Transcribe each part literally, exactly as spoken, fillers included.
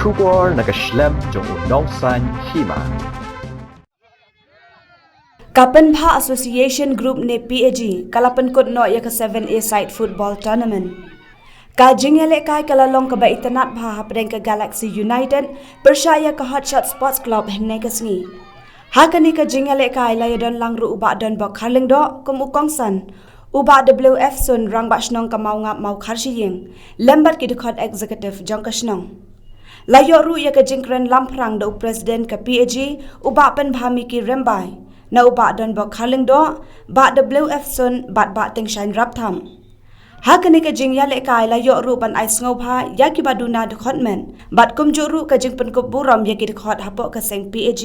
Khubor na ka shlem jong u nongsan hima. Ka Pynbha Association Group ne P A G ka la pynkut noh ïa ka seven A side football tournament. Ka jingïalehkai ka la long kaba itynnad bha hapdeng ka Galaxy United pyrshah ïa ka Hotshot Sports Club hynne ka sngi. Ha kane ka jingïalehkai la ïadon lang ruh u Bah Donbok Kharlyngdoh kum u kongsan, u Bah W F Sun, Rangbah Shnong ka Mawngap Mawkharshiing, lem bad ki dkhot executive jong ka shnong. La ïoh ruh ïa ka jingkren lamphrang da u President ka P A G, u Bah Pynbha Mickey Rymbai, na u Bah Donbok Kharlyngdoh, Bah W F Sun bad Bah Tyngshaiñ Raptham. Ha kane ka jingïalehkai la ïoh ruh ban ai sngewbha ïa kiba duna dkhot met bad kumjuh ruh ka jingpynkup burom ïa ki dkhot hapoh ka seng P A G.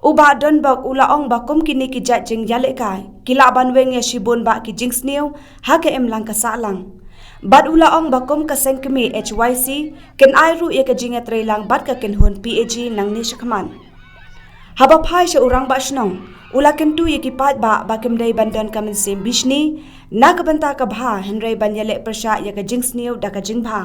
U Bah Donbok u la ong ba kum kine ki jait jingïalehkai ki lah ban weng ïa shibun bah ki jingsniew ha ka imlang ka sahlang. Bad u la ong ba kum ka seng kmie H Y C kin ai ruh ïa ka jingïatreilang bad ka kynhun P A G nangne shakhmat. Haba phai sha u Rangbah Shnong, u la kyntu ïa ki paidbah ba kim dei ban don ka mynsiem bishni na ka bynta ka bha, hynrei ban ïaleh pyrshah ïa ka jingsniew da ka jingbha.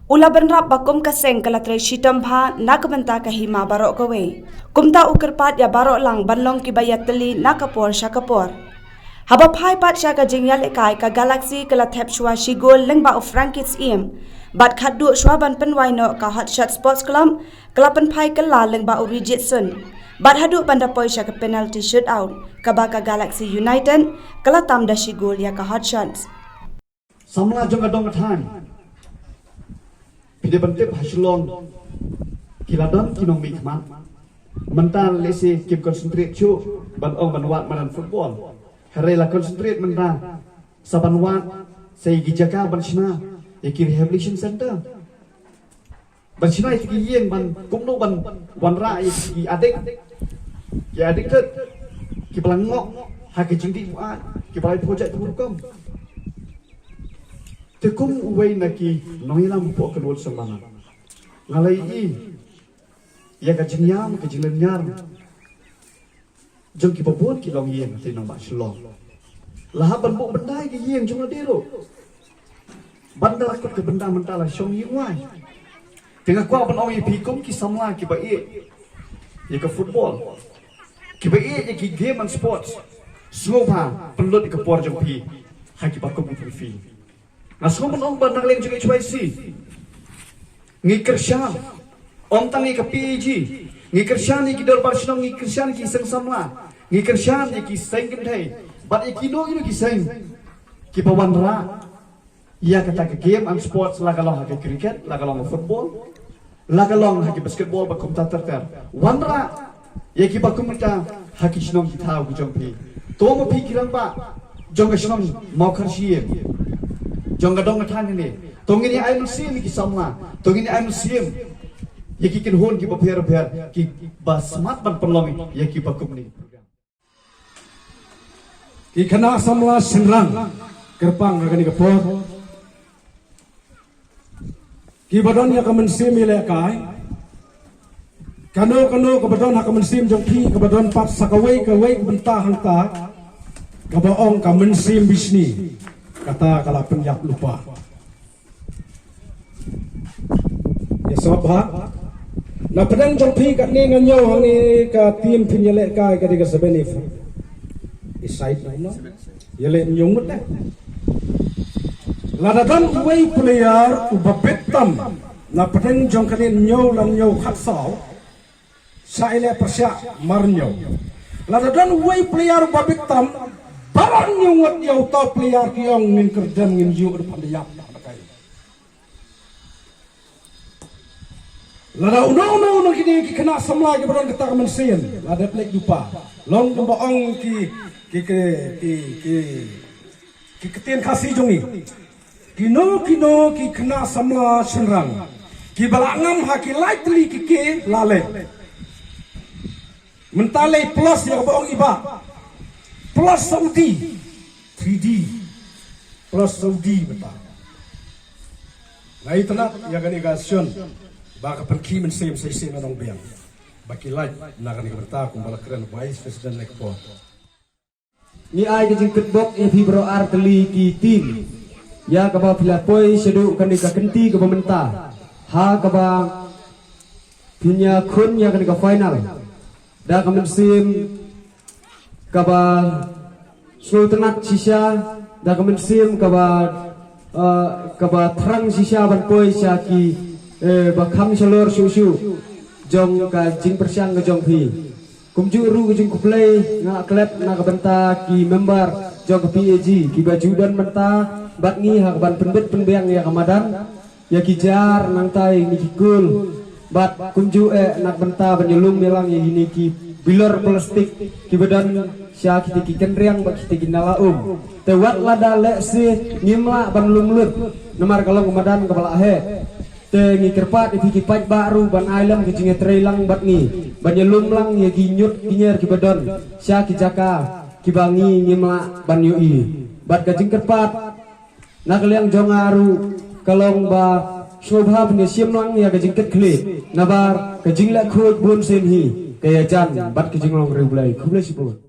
U la bynrap ba kum ka seng ka la trei shitom bha na ka bynta ka hima baroh kawei. Kumta u kyrpad ïa baroh lang ban long kiba ïatylli na ka por sha ka por. Haba phai pat sha ka jingïalehkai, ka Galaxy ka la thep shuwa shi gol lyngba u Frankie Syiem. Bad khatduh shuwa ban pynwai noh, ka Hotshot Sports Club ka la pynphai kylla lyngba u Rijit Sun. Bad haduh ban da poi sha ka penalty shootout, kaba ka Galaxy United ka la tam da shi gol ïa ka Hotshots. Samla jong ka dong ka thaiñ. Phi dei ban tip ha Shillong ki la don ki nongmihkhmat. Mynta lehse kim concentrate shuh ban ong ban wad madan football. Hynrei la concentrate mynta sa ban wad sa ïa ki jaka ban shna ïa ki rehabilitation center. Ban shna ïa ki ïing ban kumno ban wanrah ïa ki adik, ki addicted, ki ba la ngop ha ki jingdih buaid, ki ba la ïa project tu rukom. Te kum uwei na ki nongïalam hapoh ka North Sembana, nga la ïohi ïa ka jingïam, ka jinglynñiar jong kiba bun ki longïing ha Tynong Bah Shillong. La hap ban buh bynta ïa ki ïing jong lade ruh. Bad ynda la kut ka bynta mynta la shong ïing wai. Te nga kwah ban ong ïa phi kum ki samla kiba ïeit ïa ka football, kiba ïeit ïa ki game and sports, sngewbha pynlut ïa ka por jong phi ha kiba kum ki phi. Nga sngewbha ban ong ba na ka liang jong H Y C ngi kyrshan, ym tang ïa ka P A G, ngi kyrshan ïa ki dorbar shnong, ngi kyrshan ïa ki seng samla, ngi kyrshan ïa ki seng kynthei, bad ïa kino kino ki seng kiba wanrah ïa kata ka game and sports, la ka long ha ka cricket, la ka long ha football, la ka long ha ki basketball bad kumta ter ter. Wanrah ïa kiba kumta ha ki shnong ki thaw ki jong phi. To ma phi ki rangbah jong ka shnong Mawkharshiing, jong ka dong ka thaiñ ne, to ngin ïa ai mynsiem ïa ki samla, to ngin ïa ai mynsiem ïa ki kynhun kiba pher pher, kiba smat ban pynlong ïa kiba kumne. Ki khynnah samla shynrang kyrpang ha kane ka por, kiba don ïa ka mynsiem ïalehkai. Kano kano kaba don ha ka mynsiem jong phi, kaba don pat sa kawei kawei ka bynta hangta, kaba ong ka mynsiem bishni, kata ka la pynïap lypa. Ïa sngap bha. Na pdeng jong phi katne nga ñiew hangne ka team phin ïalehkai ka dei ka seven if. Is right, no? Ïaleh ñiew ngut eh. Lada don uwei player uba bit tam na pdeng jong kane ñiew lan ñiew khatsaw. Sa ïaleh pyrshah mar ñiew. Lada don uwei player uba bit tam, baroh ñiew ngut ïa uta u player ki ong ngin kyrdem, ngin ïuh da phan da ïap da kai. Lada uno uno uno kine ki khynnah samla kiba don kata ka mynsiem, lada pynleit lypa, long kumba ong ki, ki, ki, ki, ki, ki ktien Khasi jong ngi. Kino kino ki khynnah samla shynrang kiba la ngam ha ki lai tylli ki, ki la leh. Mynta lei plus ïa kaba ong i bah. Plus Saudi. Three D. Plus Saudi mynta. Nga itynnad ïa kane ka session ba ka pynkhih mynsiem shisien na nongbiang. Ba ki lait na kane ka bynta kumba la kren Vice President Lekpor. Ngi ai ka jingkyrpad ïa phi baroh ar tylli ki team ïa kaba phi la poi shaduh kane ka kynti kaba mynta ha kaba Pynïakhun ïa kane ka final da ka mynsiem kaba sngewtynnat shisha, da ka mynsiem kaba, eh, kaba thrang shisha ban poi sha ki, eh, ba kham shalor shuh shuh jong ka jingpyrshang ka jong phi. Kumjuh ruh ka jingkhublei nga klet na ka bynta ki member jong ka P A G kiba ju don bynta bad ngi ha kaban pynbit pynbiang ïa ka madan, ïa ki jar nangta ïa ki kul. Bad kumjuh eh na ka bynta ban ïalum ïalang ïa kine ki bilor plastik kiba don sha kita ki kynriang bad kita ki nala um. Te wat lada lehse ngim lah ban lum lut namar ka long ka madan kaba la heh. Te ngi kyrpad ïa phi ki paidbah ruh ban ai lem ka jingïatreilang bad ngi ban ïalum lang ïa ki ñiut ki ñier kiba don sha ki jaka kiba ngi ngim lah ban ïohi. Bad ka jingkyrpad na ka liang jong nga ruh ka long ba sngewbha pynïashim lang ïa ka jingkitkhlieh nabar ka jingleh khuid bun sien hi ka ïajan bad ka jinglong riewblei. Khublei shibun.